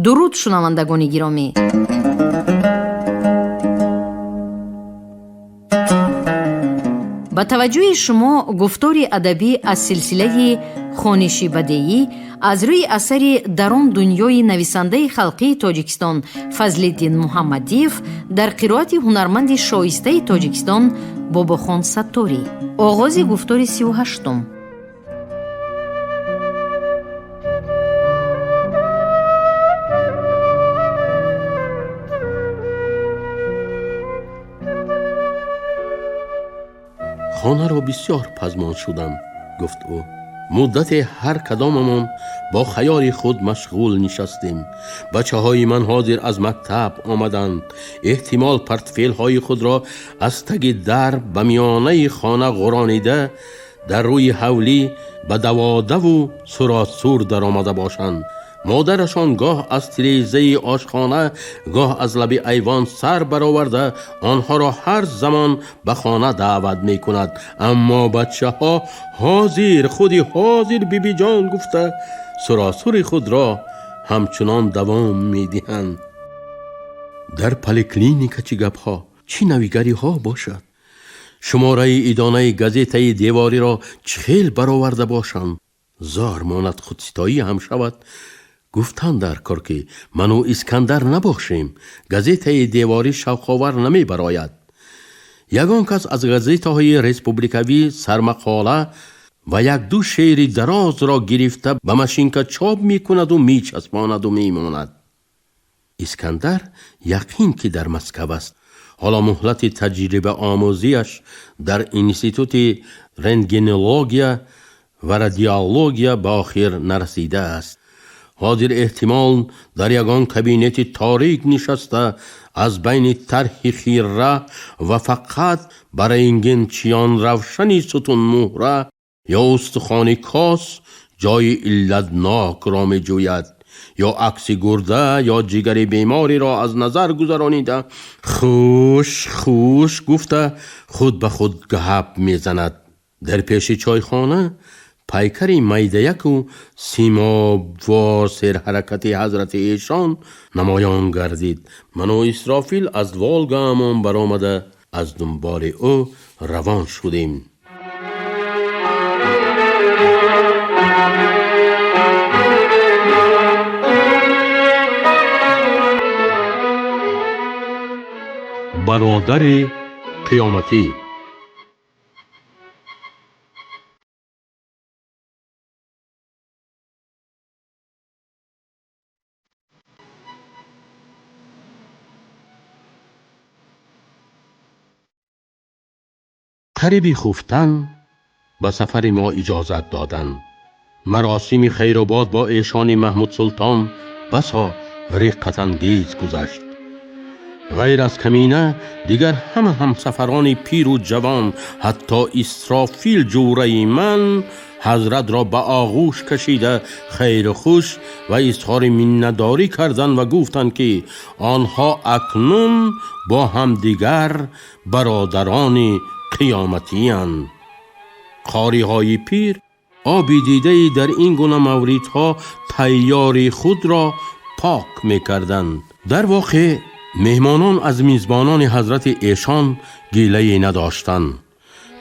Дуруд, шунавандагони гиромӣ! Ба таваҷҷӯҳи шумо гуфтори адабӣ аз силсилаи хониши бадеӣ аз рӯи асари «Дар он дунёи» нависандаи халқии Тоҷикистон Фазлиддин Муҳаммадиев дар қироати ҳунарманди шоистаи Тоҷикистон Бобохон Сатторӣ. Оғози гуфтори 38-ум. Хонаро бисёр пазмон шудам, гуфт ӯ. Муддате ҳар кадомамон бо хаёли худ машғул нишастем. Бачаҳои ман ҳозир аз мактаб омаданд. Эҳтимол, портфелҳои худро аз таги дар ба миёнаи хона ғуронида, дар рӯи ҳавлӣ ба даводаву суросур даромада бошанд. Модарашон гоҳ аз тирезаи ошхона, гоҳ аз лаби айвон сар бароварда, онҳоро ҳар замон ба хона даъват мекунад. Аммо бачаҳо ҳозир, худи ҳозир, бибиҷон гуфта, суросури худро ҳамчунон давом медиҳанд. Дар поликлиника чӣ гапҳо, чӣ навигариҳо бошад? Шумораи идонаи газетаи девориро чӣ хел бароварда бошанд? Зор монад, худситоӣ ҳам шавад. Гуфтан дар кор, ки ману Искандар набошем, газетаи деворӣ шавқовар намебарояд. Ягон кас аз газетаҳои республикавӣ сармақола ва якду шеъри дарозро гирифта, ба машинка чоп мекунаду мечаспонаду мемонад. Искандар яқин ки дар Москав аст. Ҳоло муҳлати таҷрибаомӯзиаш дар Институти рентгенология ва радиология ба охир нарасидааст. Ҳозир эҳтимол дар ягон кабинети торик нишаста, аз байни тарҳи хира ва фақат ба рентгенчиён равшани сутунмуҳра ё устухони кос ҷои иллатнокро меҷӯяд, ё акси гурда ё ҷигари бемориро аз назар гузаронида, хуш хуш гуфта, худ ба худ гап мезанад. Дар пеши чойхона пайкари майдаяку симобвор серҳаракати ҳазрати эшон намоён гардид. Ману Исрофил аз Волгаамон баромада, аз дунболи ӯ равон шудем. Бародари қиёматӣ. Қариби хуфтан ба сафари мо иҷозат доданд. Маросими хайрубод бо эшони Маҳмудсултон басо риққатангез гузашт. Ғайр аз камина, дигар ҳама ҳамсафарони пиру ҷавон, ҳатто Исрофил ҷураи ман, ҳазратро ба оғӯш кашида, хайру хуш ва изҳори миннатдорӣ карданд ва гуфтанд, ки онҳо акнун бо ҳамдигар бародарони қиёматиянд. Қориҳои пир оби дидаи дар ин гуна мавридҳо тайёри худро пок мекарданд. Дар воқеъ, меҳмонон аз мизбонони ҳазрати эшон гилае надоштанд.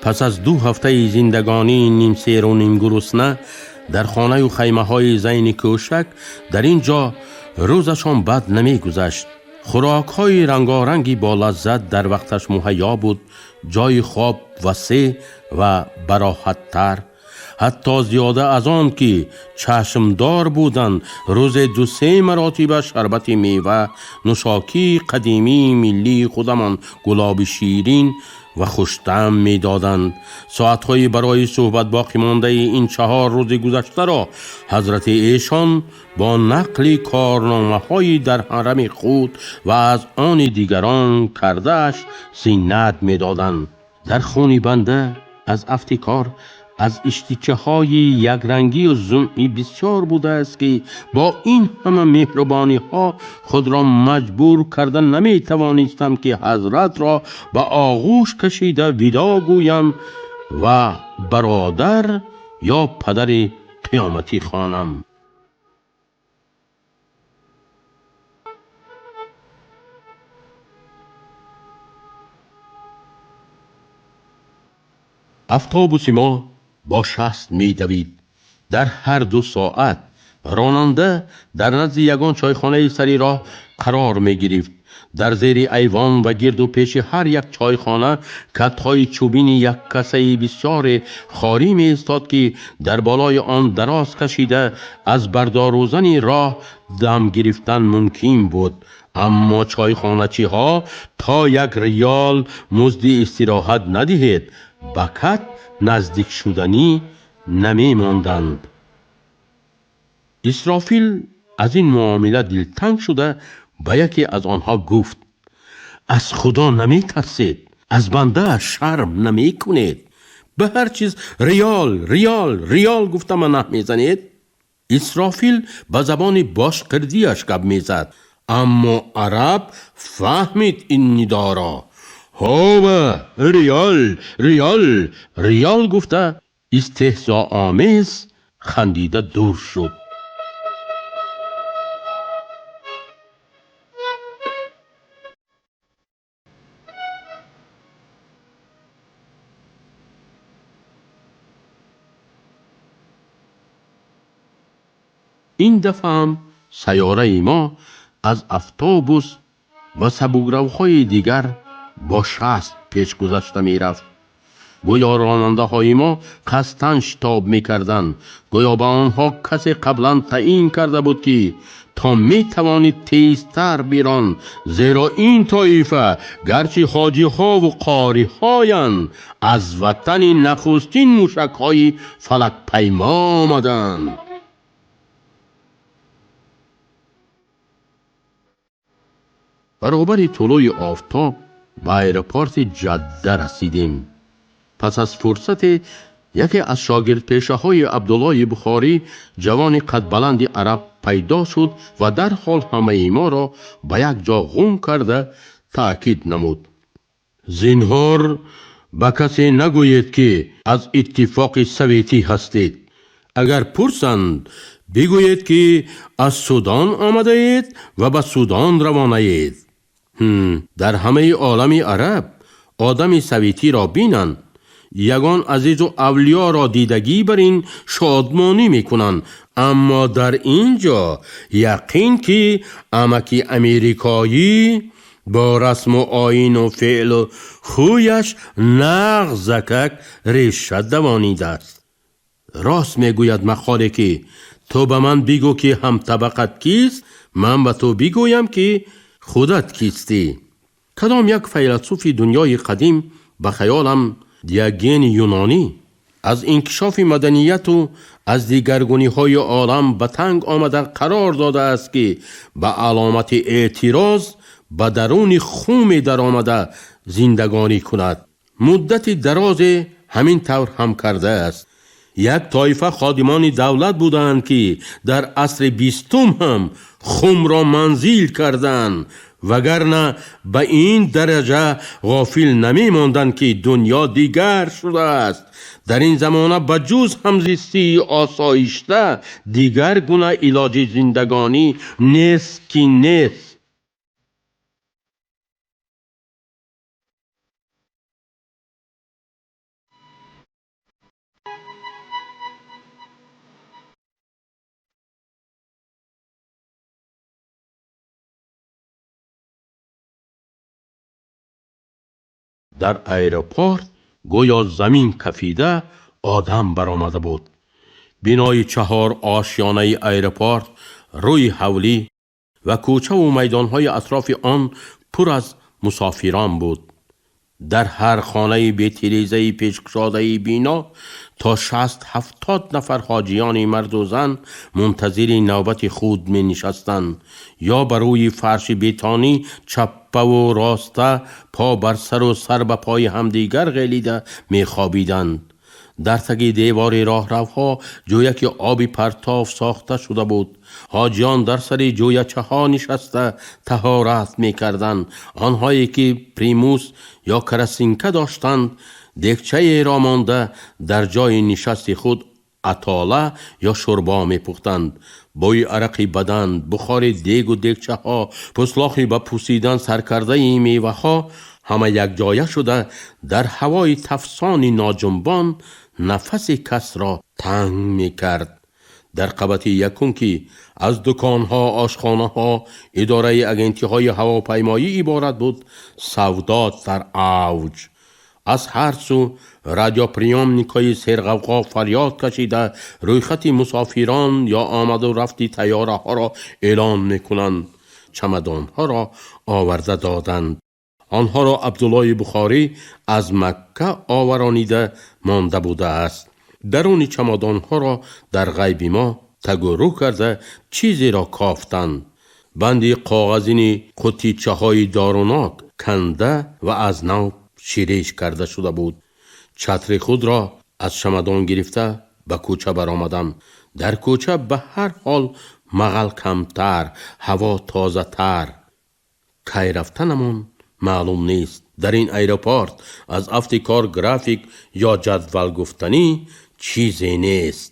Пас аз 2 ҳафтаи зиндагонии нимсеру нимгурусна дар хонаю хаймаҳои зайни кӯшак, дар ин ҷо рӯзашон бад намегузашт. Хӯрокҳои рангоранги болаззат дар вақташ муҳайё буд, ҷои хоб васеъ ва бароҳаттар. Ҳатто зиёда аз он ки чашмдор буданд, рӯзе ду-се маротиба шарбати мева, нӯшокии қадимии миллии худамон, гулоби ширин ва хуштаъм медоданд. Соатҳои барои суҳбат боқӣ мондаи ин 4 рӯзи гузаштаро ҳазрати эшон бо нақли корномаҳои дар ҳарами худ ва аз они дигарон кардааш зинат медоданд. Дар хуни банда аз афти кор, аз иштичаҳои якрангию зумъи бисёр будааст, ки бо ин ҳама меҳрубониҳо худро маҷбур карда наметавонистам, ки ҳазратро ба оғӯш кашида видо гӯям ва бародар ё падари қиёматӣ хонам. Автобуси мо бо 60 медавид. Дар ҳар 2 соат ронанда дар назди ягон чойхонаи сари роҳ қарор мегирифт. Дар зери айвон ва гирду пеши ҳар як чойхона катҳои чӯбини яккасаи бисёре хорӣ меистод, ки дар болои он дароз кашида аз бардорӯзани роҳ дам гирифтан мумкин буд. Аммо чойхоначиҳо то 1 риёл музди истироҳат надиҳед, ба кат наздик шуданӣ намемонданд. Исрофил аз ин муомила дилтанг шуда ба яке аз онҳо гуфт: аз Худо наметарсед, аз банда шарм намекунед, ба ҳар чиз риёл, риёл, риёл гуфта манаҳ мезанед. Исрофил ба забони бошқирдияш гап мезад, аммо араб фаҳмид ин нидоро. Ҳова, риёл, риёл, риёл гуфта истеҳзоомез хандида дур шуд. Ин дафъа ҳам сайёраи мо аз автобус ва сабукравҳои дигар бо 60 пеш гузашта мерафт. Гӯё ронандаҳои мо қасдан шитоб мекарданд, гӯё ба онҳо касе қаблан таъин карда буд, ки то метавонӣ тезтар бирон, зеро ин тоифа гарчи ҳоҷиҳову қориҳоянд, аз ватани нахустин мушакҳои фалакпаймо омаданд. Баробари тулӯи офтоб ба аэропорти Ҷадда расидем. Пас аз фурсате яке аз шогирдпешаҳои Абдуллои Бухорӣ, ҷавони қадбаланди араб, пайдо шуд ва дарҳол ҳамаи моро ба як ҷо ғум карда таъкид намуд: зинҳор ба касе нагӯед, ки аз Иттифоқи Советӣ ҳастед. Агар пурсанд, бигӯед, ки аз Судан омадаед ва ба Судан равонаед. Дар ҳамаи олами араб одами советиро бинанд, ягон азизу авлиёро дидагӣ бар ин шодмонӣ мекунанд, аммо дар ин ҷо яқин ки амаки америкоӣ бо расму оину феълу хӯяш нағз закак реша давонидааст. Рост мегӯяд мақоле, ки ту ба ман бигӯ, ки ҳамтабақат кист, ман ба ту бигӯям, ки худат кистӣ. Кадом як файласуфи дунёи қадим, ба хаёлам Диогени юнонӣ, аз инкишофи маданияту аз дигаргуниҳои олам ба танг омада қарор додааст, ки ба аломати эътироз ба даруни хуме даромада зиндагонӣ кунад. Муддати дарозе ҳамин тавр ҳам кардааст. Як тоифа ходимони давлат буданд, ки дар асри 20 ҳам хумро манзил карданд, вагарна ба ин дараҷа ғофил намемонданд, ки дунё дигар шудааст. Дар ин замона ба ҷуз ҳамзистии осоишта дигар гуна илоҷи зиндагонӣ нест, ки нест. Дар аэропорт гӯё замин кафида одам баромада буд. Бинои 4 ошёнаи аэропорт рӯи ҳавлӣ ва кӯчаву майдонҳои атрофи он пур аз мусофирон буд. Дар ҳар хонаи бетирезаи пешкушодаи бино то 60-70 нафар ҳоҷиёни марду зан мунтазири навбати худ менишастанд ё ба рӯи фарши бетонӣ чаппаву роста по бар сару сар ба пои ҳамдигар ғелида мехобиданд. Дар таги девори роҳравҳо ҷӯяки оби партов сохта шуда буд. Ҳоҷиён дар сари ҷӯячаҳо нишаста таҳорат мекарданд. Онҳое ки примус ё карасинка доштанд, дегчаеро монда дар ҷои нишасти худ атола ё шӯрбо мепухтанд. Бӯи арақи бадан, бухори дегу дегчаҳо, пуслохи ба пусидан саркардаи меваҳо Ҳама якҷоя шуда дар ҳавои тафсони ноҷунбон нафаси касро танг мекард. Дар қабати якум, ки аз дуконҳо, ошхонаҳо, идораи агентиҳои ҳавопаймоӣ иборат буд, савдо дар авҷ. Аз ҳар сӯ радиоприёмникҳои серғавғо фарёд кашида рӯйхати мусофирон ё омаду рафти тайёраҳоро эълон мекунанд. Чамадонҳоро оварда доданд. Онҳоро Абдуллои Бухорӣ аз Макка оваронида монда будааст. Даруни чамодонҳоро дар ғайби мо тагу рӯ карда чизеро кофтанд. Банди коғазини қуттичаҳои дорунок канда ва аз нав шириш карда шуда буд. Чатри худро аз чамадон гирифта ба кӯча баромадам. Дар кӯча ба ҳар ҳол мағал камтар, ҳаво тозатар. Кай рафтанамон маълум нест. Дар ин аэропорт аз афти кор график ё ҷадвал гуфтанӣ чизе нест.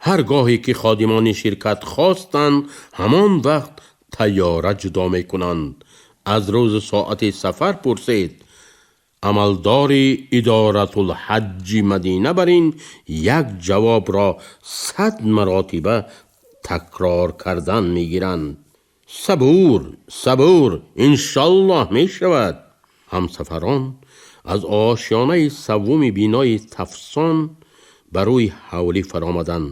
Ҳар гоҳе ки ходимони ширкат хостанд, ҳамон вақт тайёра ҷудо мекунанд. Аз рӯзу соати сафар пурсед. Амалдори идоратулҳаҷҷи Мадина бар ин як ҷавобро 100 маротиба такрор кардан мегиранд. Сабур, сабур, иншаллоҳ мешавад. Ҳамсафарон аз ошёнаи саввуми бинои тафсон ба рӯи ҳавлӣ фаромаданд.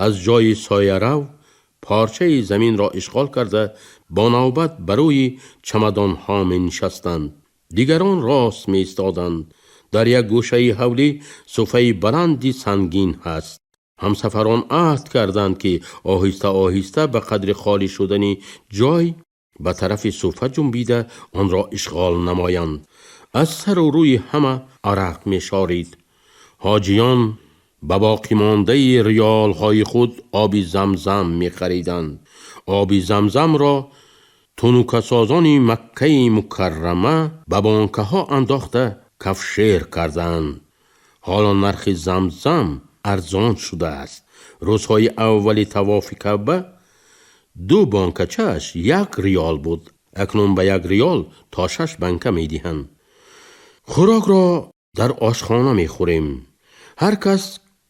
Аз ҷои соярав порчаи заминро ишғол карда, бо навбат ба рӯи чамадонҳо менишастанд. Дигарон рост меистоданд. Дар як гӯшаи ҳавлӣ суфаи баланди сангин ҳаст. Ҳамсафарон аҳд карданд, ки оҳиста оҳиста ба қадри холӣ шудани ҷой ба тарафи суфа ҷунбида онро ишғол намоянд. Аз сару рӯи ҳама арақ мешорид. Ҳоҷиён ба боқимондаи риёлҳои худ оби замзам мехариданд. Оби замзамро тунукасозони Маккаи Мукаррама ба бонкаҳо андохта кафшер карданд. Ҳоло нархи замзам арзон шудааст. Рӯзҳои аввали тавофи Каъба ду бонкачааш 1 риёл буд. Акнун ба 1 риёл то 6 банка медиҳанд. Хӯрокро дар ошхона мехӯрем. Ҳар кас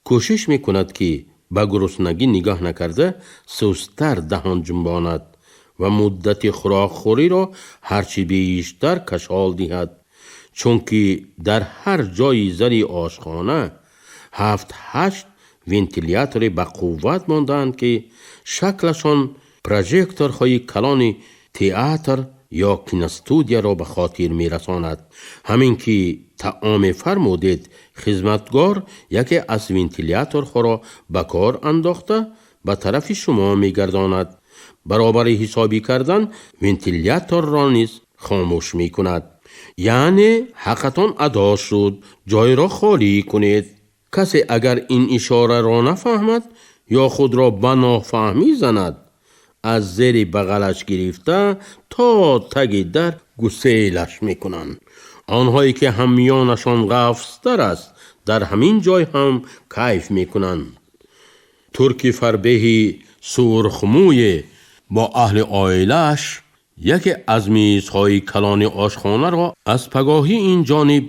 кӯшиш мекунад, ки ба гуруснагӣ нигоҳ накарда сустар даҳон ҷунбонад ва муддати хӯрокхӯриро ҳарчи бештар кашол диҳад, чунки дар ҳар ҷои зали ошхона 7-8 вентилятори ба қувват мондаанд, ки шаклашон прожекторҳои калони театр ё киностудияро ба хотир мерасонад. Ҳамин ки таоме фармудед, хизматгор яке аз вентиляторҳоро ба кор андохта ба тарафи шумо мегардонад. Баробари ҳисобӣ кардан вентиляторро низ хомӯш мекунад. Яъне ҳаққатон адо шуд, ҷойро холӣ кунед. Касе агар ин ишораро нафаҳмад ё худро ба нофаҳмӣ занад, аз зери бағалаш гирифта то таги дар гуселаш мекунанд. Онҳое ки ҳамёнашон ғафзтар аст, дар ҳамин ҷой ҳам кайф мекунанд. Турки фарбеҳи сурхмӯе бо аҳли оилааш яке аз мизҳои калони ошхонаро аз пагоҳӣ ин ҷониб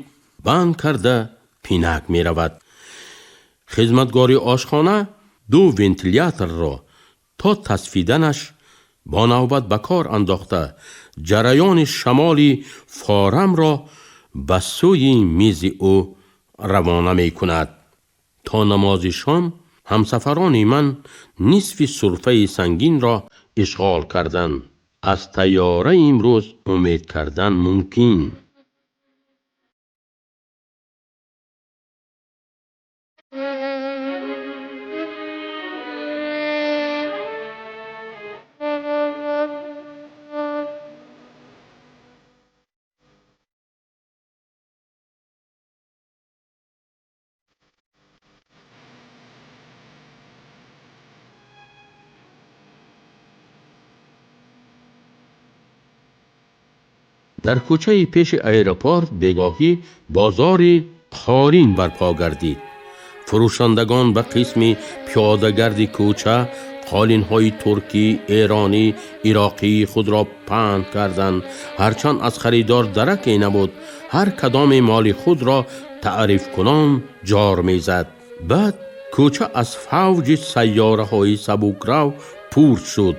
банд карда пинак меравад. Хизматгори ошхона ду вентиляторро то тасфиданаш бо навбат ба кор андохта ҷараёни шамоли форамро ба сӯи мизи ӯ равона мекунад. То намози шом ҳамсафарони ман нисфи сурфаи сангинро ишғол карданд. Аз тайёраи имрӯз умед кардан мумкин. Дар кӯчаи пеши аэропорт бегоҳӣ бозори хорин барпо гардид. Фурӯшандагон ба қисми пиёдагарди кӯча Қолинҳои туркӣ, эронӣ, ироқии худро паҳн карданд. Ҳарчанд аз харидор дараке набуд, ҳар кадоме моли худро таърифкунон ҷор мезад. Баъд кӯча аз фавҷи сайёраҳои сабукрав пур шуд.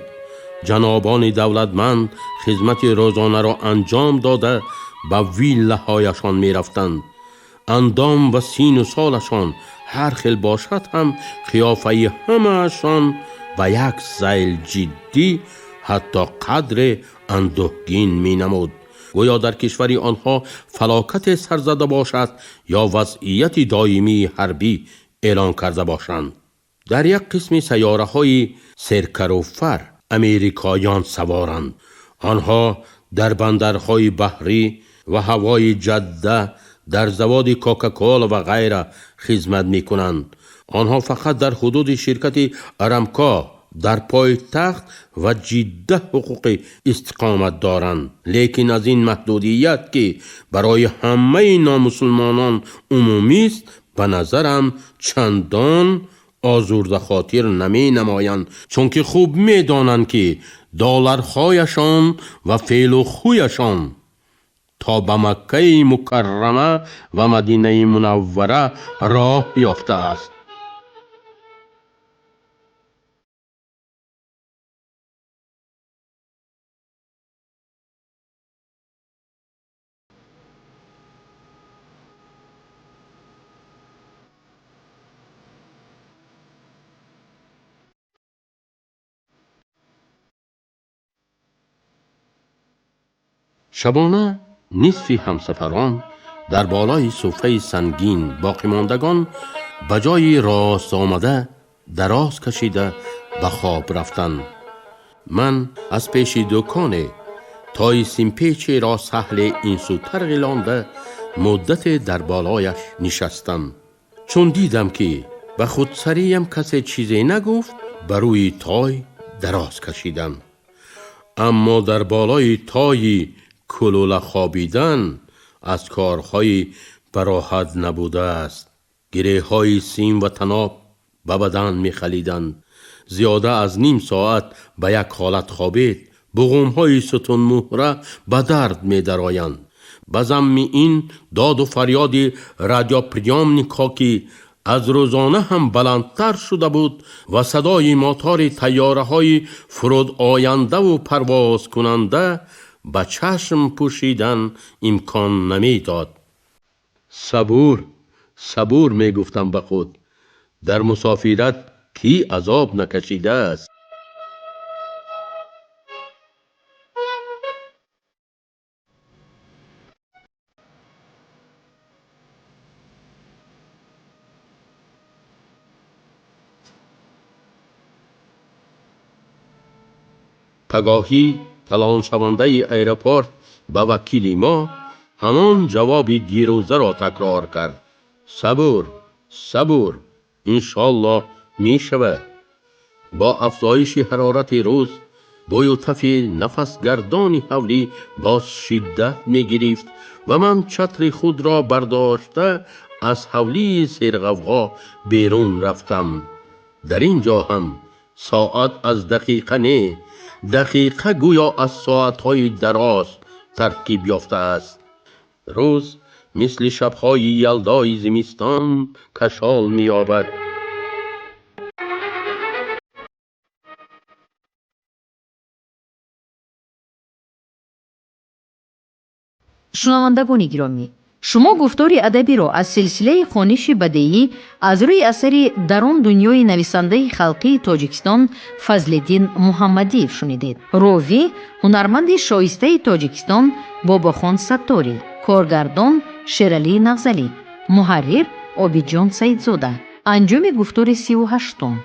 Ҷанобони давлатманд хизмати рӯзонаро анҷом дода, ба виллаҳояшон мерафтанд. Андом ва сину солашон ҳар хел бошад ҳам, қиёфаи ҳамаашон ба як зайл ҷиддӣ, ҳатто қадре андӯҳгин менамуд, гӯё дар кишвари онҳо фалокате сар зада бошад ё вазъияти доимии ҳарбӣ эълон карда бошанд. Дар як қисми сайёраҳои серкаруфар америкоён саворанд. Онҳо дар бандарҳои баҳрӣ ва ҳавои Ҷадда, дар заводи Кока-Кола ва ғайра хизмат мекунанд. Онҳо фақат дар ҳудуди ширкати Арамко дар пойтахт ва Ҷидда ҳуқуқи истиқомат доранд, лекин аз ин маҳдудият, ки барои ҳамаи номусулмонон умумист, ба назарам чандон озурдахотир наменамоянд, чунки хуб медонанд, ки долларҳояшон ва феълу хӯяшон то ба Маккаи Мукаррама ва Мадинаи Мунаввара роҳ ёфтааст. Шабона нисфи ҳамсафарон дар болои суфраи сангин, боқимондагон ба ҷои рост омада дароз кашида ба хоб рафтанд. Ман аз пеши дуконе тои симпечеро саҳле инсӯтар ғилонда, муддате дар болояш нишастам. Чун дидам, ки ба худсариям касе чизе нагуфт, ба рӯи той дароз кашидам. Аммо дар болои тойи кулула хобидан аз корҳои бароҳат набудааст. Гиреҳҳои сим ва таноб ба бадан мехалиданд. Зиёда аз ним соат ба як ҳолат хобед, буғумҳои сутунмуҳра ба дард медароянд. Ба замми ин доду фарёди радиоприёмникҳо, ки аз рӯзона ҳам баландтар шуда буд, ва садои мотори тайёраҳои фурудояндаву парвозкунанда ба чашм пӯшидан имкон намедод. Сабур, сабур, мегуфтам ба худ, дар мусофират кӣ азоб накашидааст? Пагоҳӣ калоншавандаи аэропорт ба вакили мо ҳамон ҷавоби дирӯзаро такрор кард: сабур, сабур, иншоллоҳ мешавад. Бо афзоиши ҳарорати рӯз бӯю тафи нафасгардони ҳавлӣ боз шиддат мегирифт ва ман чатри худро бардошта аз ҳавлии серғавғо берун рафтам. Дар ин ҷо ҳам соат аз дақиқа не, дақиқа гӯё аз соатҳои дароз таркиб ёфтааст. Рӯз мисли шабҳои ялдои зимистон кашол меёбад. Шунавандагони гиромӣ, шумо гуфтори адабиро аз силсилаи хониши бадеӣ аз рӯи асари «Дар он дунёи» нависандаи халқии Тоҷикистон Фазлиддин Муҳаммадиев шунидед. Ровӣ ҳунарманди шоистаи Тоҷикистон Бобохон Сатторӣ, коргардон Шералӣ Нағзалӣ, муҳаррир Обидҷон Саидзода. Анҷоми гуфтори 38-ум.